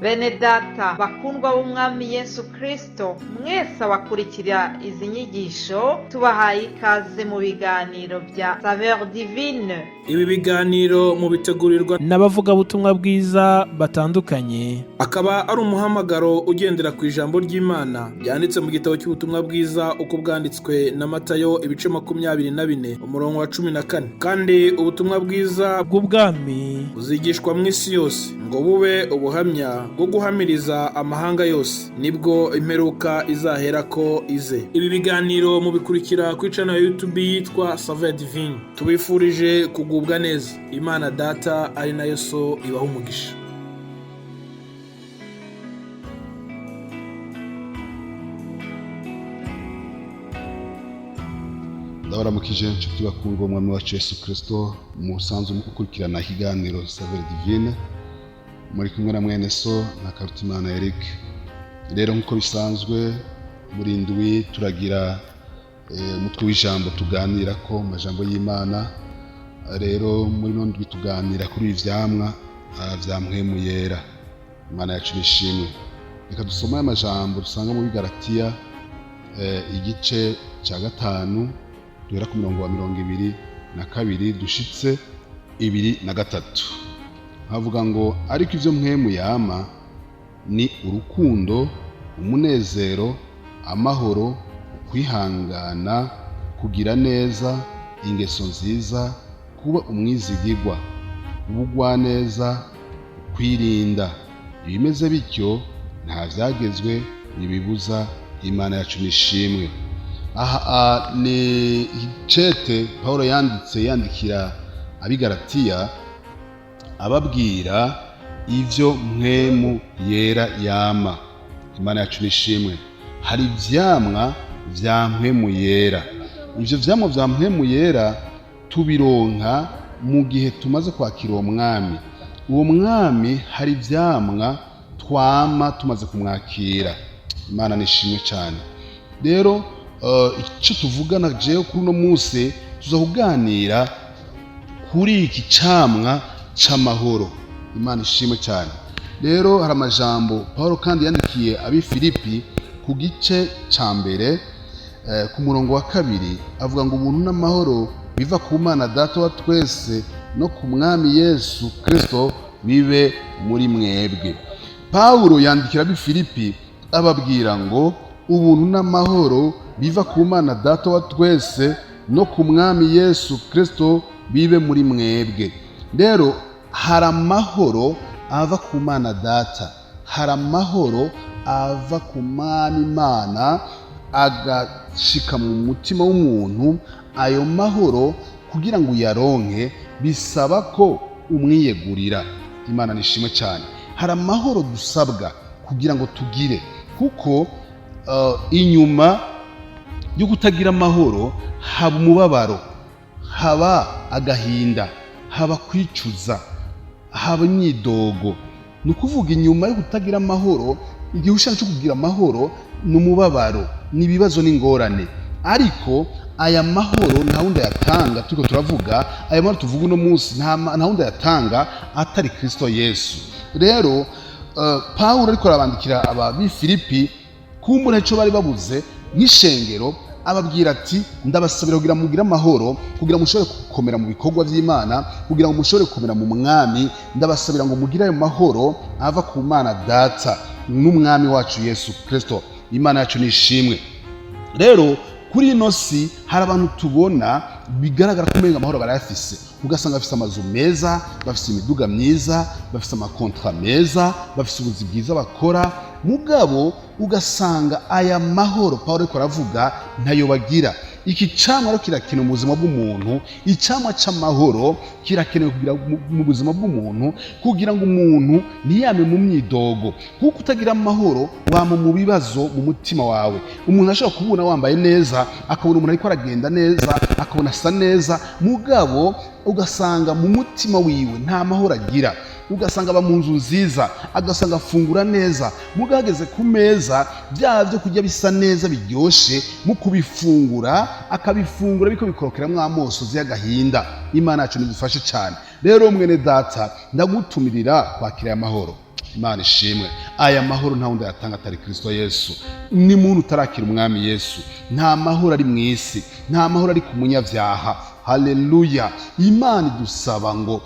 Bene data bakundwa b'Umwami Yesu Kristo, mwese abakurikira izi nyigisho, tubahaye ikaze mu biganiro bya Saveur Divine. Ibi biganiro mubitegurirwa n'abavugabutumwa bwiza batandukanye. Akaba ari umuhamagaro ugendera ku ijambo ry'Imana ryanditse mu gitabo cy'ubutumwa bwiza uko bwanditswe na Matayo, ibice 24, umurongo wa 14. Kandi ubutumwa bwiza bw'ubwami buzigishwa mu isi yose ngo bube ubuhamya bwo guhamiriza amahanga yose, nibwo imperuka izaherako ize. Ibi biganiro mubikurikira kuri channel ya YouTube yitwa Saveur Divine. Tubifurije kugubwa neza. Imana Data ari nayo So ibaha umugisha. Ndabaramukije inshuti bakundwa Umwami wacu Yesu Kristo, musanzwe mu gukurikirana ikiganiro Saveur Divine. Muri kumwe na mwene so na Karutimana Eric. Rero nk'uko bisanzwe muri ndwi turagira umutwe w'ijambo tuganira ko mu majambo y'Imana. Rero muri ino ndwi tuganira kuri ibi vyamwa vya Mpwemu Yera. Imana yacu nishimwe. Reka dusome aya majambo dusanga muri Galatiya, igice cya 5, duhera ku murongo wa 22 dushitse 23. Havuga ngo: "Ariko ivyo Mpwemu yama ni urukundo, umunezero, amahoro, kwihangana, kugira neza, ingeso nziza, kuba umwizigigwa, ubugwaneza, kwirinda. Ibimeze bityo nta vyagezwe bibibuza. Imana yacu nishimwe." Aha ni icete Paulo yanditse yandikira Abigaratiya, ababwira ivyo Mpwemu Yera yama. Imana yacu nishimwe. Hari ivyamwa vya Mpwemu Yera. Ivyo vyamwa vya Mpwemu Yera tubironka mu gihe tumaze kwakira uwo Mwami. Uwo Mwami hari ivyamwa twama tumaze kumwakira. Imana nishimwe cyane. Rero icyo tuvugana jewe kuri uno munsi, tuza kuganira kuri iki camwa c'amahoro. Imana ishimwe cyane. Rero hari amajambo Paulo kandi yandikiye abi Filipi ku gice ca 1, ku murongo wa 2, avuga ngo: "Ubuntu n'amahoro biva ku Mana Data wa twese no ku Mwami Yesu Kristo bibe muri mwebwe." Paulo yandikira abi Filipi ababwira ngo: "Ubuntu n'amahoro biva ku Mana Data wa twese no ku Mwami Yesu Kristo bibe muri mwebwe." Rero hari amahoro ava ku Mana Data, hari amahoro ava ku Mwami Imana agashika mu mutima w'umuntu. Ayo mahoro kugira ngo uyaronke bisaba ko umwiyegurira. Imana nishimwe cyane. Hari amahoro dusabwa kugira ngo tugire, kuko inyuma yo kutagira amahoro haba umubabaro, haba agahinda, haba kwicuza, haba imyidogo. Ni ukuvuga inyuma yo kutagira amahoro, igihe ushaka cyo kugira amahoro ni umubabaro, ni ibibazo n'ingorane. Ariko aya mahoro nta wundi ayatanga. Turiko turavuga aya mahoro tuvuga uno munsi, nta wundi ayatanga atari Kristo Yesu. Rero Pawulo ariko arabandikira aba Filipi, kumbura ico bari babuze nk'ishengero, ababwira ati: "Ndabasabira kugira mugire amahoro, kugira mushobore gukomera mu bikorwa by'Imana, kugira ngo mushobore gukomera mu Mwami. Ndabasabira ngo mugire ayo mahoro ava ku Mana Data n'Umwami wacu Yesu Kristo." Imana yacu nishimwe. Rero kuri ino si hari abantu tubona bigaragara ko umenga amahoro barayafise, ugasanga bafise amazu meza, bafise imiduga myiza, bafise amakontra meza, bafise ubuzi bwiza bakora, mugabo ugasanga aya mahoro Paulo ariko aravuga ntayo bagira. Iki camwa rero kirakenewe mu buzima bw'umuntu. Icamwa c'amahoro kirakenewe kugira mu buzima bw'umuntu, kugira ngo umuntu ntiyame mu myidogo, kuko utagira amahoro wama mu bibazo mu mutima wawe. Umuntu ashobora kubona wambaye neza, akabona umuntu ariko aragenda neza, akabona asa neza, mugabo ugasanga mu mutima wiwe nta mahoro agira. Ugasanga aba mu nzu nziza, agasanga afungura neza, mugabo ageze ku meza bya byo kurya bisa neza biryoshe, mu kubifungura akabifungura biko bikorokeramwo amosozi y'agahinda. Imana yacu nidufashe cyane. Rero mwene data, ndagutumirira kwakira aya mahoro. Imana ishimwe. Aya mahoro nta wundi ayatanga atari Kristo Yesu. Ni muntu utarakira Umwami Yesu, nta mahoro ari mu isi, nta mahoro ari ku munyabyaha. Haleluya! Imana idusaba ngo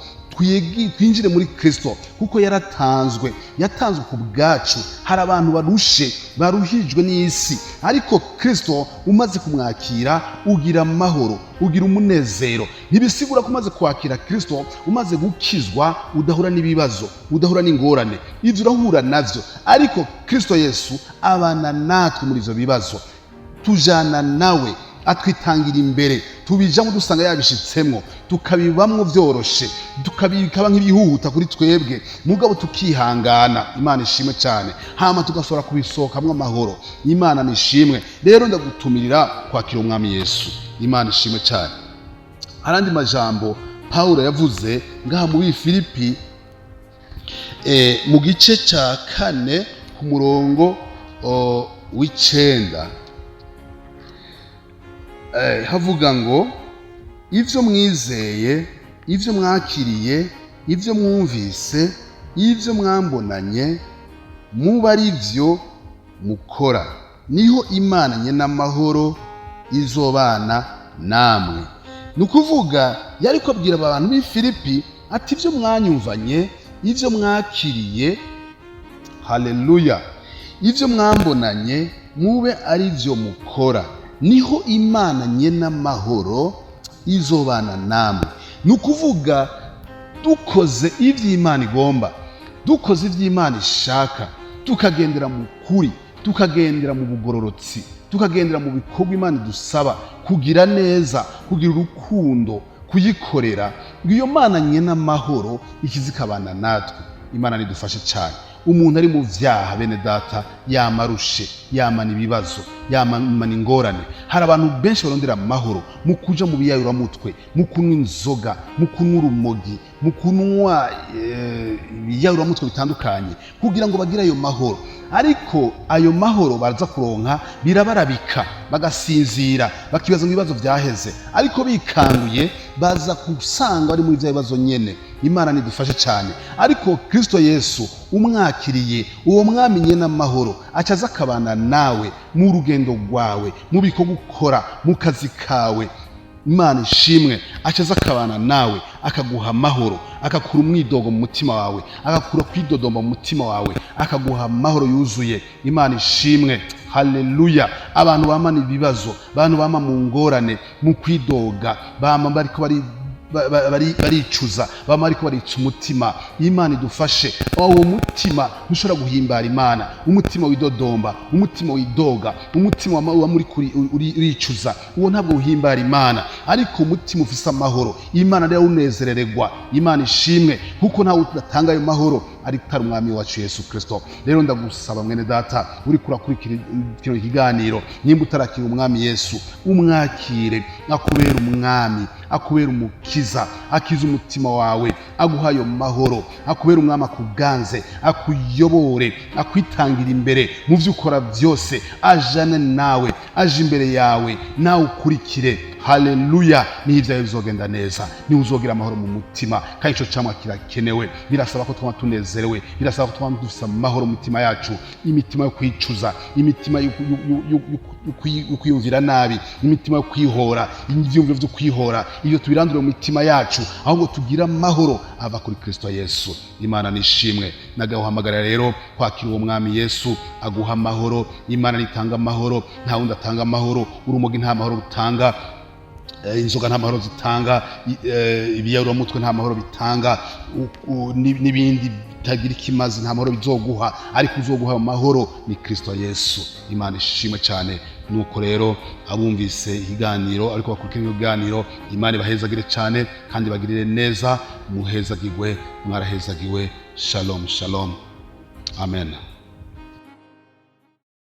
twinjire muri Kristo, kuko yaratanzwe, yatanzwe ku bwacu. Hari abantu barushe, baruhijwe n'isi, ariko Kristo umaze kumwakira ugira amahoro, ugira umunezero. Ntibisigura ko umaze kwakira Kristo, umaze gukizwa, udahura n'ibibazo, udahura n'ingorane. Ibyo urahura navyo, ariko Kristo Yesu abana natwe muri ivyo bibazo, tujana nawe, atwitangira imbere, tubijamo dusanga yabishitsemwo, tukabibamwo vyoroshe, tukabikaba nk'ibihuhuta kuri twebwe, mugabo tukihangana. Imana ishimwe cyane. Hama tugasohora kubisohokamwo amahoro. Imana nishimwe. Rero ndagutumirira kwakira Umwami Yesu. Imana ishimwe cyane. Hari andi majambo Pawulo yavuze ngaha muri Filipi, mu gice cya 4 ku murongo w'9, havuga ngo: "Ibyo mwizeye, ibyo mwakiriye, ibyo mwumvise, ibyo mwambonanye, muba ari byo mukora, niho Imana n'amahoro izobana namwe." Ni ukuvuga yari kubwira abantu b'i Filipi ati: "Ibyo mwanyumvanye, ibyo mwakiriye, haleluya, ibyo mwambonanye, mube ari byo mukora, niho Imana n'amahoro izobana namwe." Ni ukuvuga dukoze ibyo Imana igomba, dukoze ibyo Imana ishaka, tukagendera mu kuri, tukagendera mu bugororotsi, tukagendera mu bikorwa Imana idusaba, kugira neza, kugira urukundo, kuyikorera, ngo iyo Mana n'amahoro ikiza ikabana natwe. Imana nidufashe cyane. Umuntu ari mu vyaha, bene data, yamarushe, yamana ibibazo, yamana ingorane. Hari abantu benshi barondera amahoro mu kuja mu biyayuramutwe, mu kunywa inzoga, mu kunywa urumogi, mu kunywa ibiyayuramutwe bitandukanye, kugira ngo bagire ayo mahoro. Ariko ayo mahoro baraza kuronka birabarabika, bagasinzira, bakibaza ngo ibibazo vyaheze, ariko bikanguye baza gusanga bari muri vya bibazo nyene. Imana nidufashe cyane. Ariko Kristo Yesu umwakiriye, uwo mwami nyene amahoro aca aza akabana nawe mu rugendo rwawe, mu bikorwa ukora, mu kazi kawe. Imana ishimwe. Aca aza akabana nawe, akaguha amahoro, akakura umwidogo mu mutima wawe, agakura kwidodomba mu mutima wawe, akaguha amahoro yuzuye. Imana ishimwe. Haleluya! Abantu bamana ibibazo, abantu bama mu ngorane, mu kwidoga, bama bariko bari baricuza, bama ariko barica umutima. Imana idufashe. Uwo mutima ntushobora guhimbara Imana. Umutima widodomba, umutima widoga, umutima wama uricuza, uwo ntabwo uhimbara Imana. Ariko umutima ufise amahoro, Imana rero unezerererwa. Imana ishimwe, kuko ntawe udatanga ayo mahoro ariko utari Umwami wacu Yesu Kristo. Rero ndagusaba, mwene data uri kurakurikira kino kiganiro, nimba utarakira Umwami Yesu, umwakire akubera Umwami, akubera Umukiza, akiza umutima wawe, aguha ayo mahoro, akubera Umwami, akuganze, akuyobore, akwitangira imbere mu byo ukora byose, ajane nawe, aje imbere yawe, nawe ukurikire. Haleluya! Niho ibyawe bizogenda neza, niho uzogira amahoro mu mutima. Kandi ico camwa kirakenewe. Birasaba ko twama tunezerewe, birasaba ko twama dufise amahoro mu mitima yacu. Imitima yo kwicuza, imitima yo kwiyumvira nabi, imitima yo kwihora, ivyiyumviro vyo kwihora, ibyo tubirandure mu mitima yacu, ahubwo tugire amahoro ava kuri Kristo Yesu. Imana nishimwe. Nagahuhamagara rero kwakira uwo Mwami Yesu aguha amahoro. Imana nitanga amahoro, nta wundi atanga amahoro. Urumogi nta mahoro rutanga, inzoga nta mahoro zitanga, ibiyayuramutwe nta mahoro bitanga, n'ibindi bitagira ikimazi nta mahoro bizoguha. Ariko uzoguha amahoro ni Kristo Yesu. Imana ishimwe cyane. Nuko rero abumvise ikiganiro, ariko bakurikira ibiganiro, Imana ibahezagire cyane kandi bagirire neza. Muhezagirwe, mwarahezagiwe. Shalom, shalom, amen.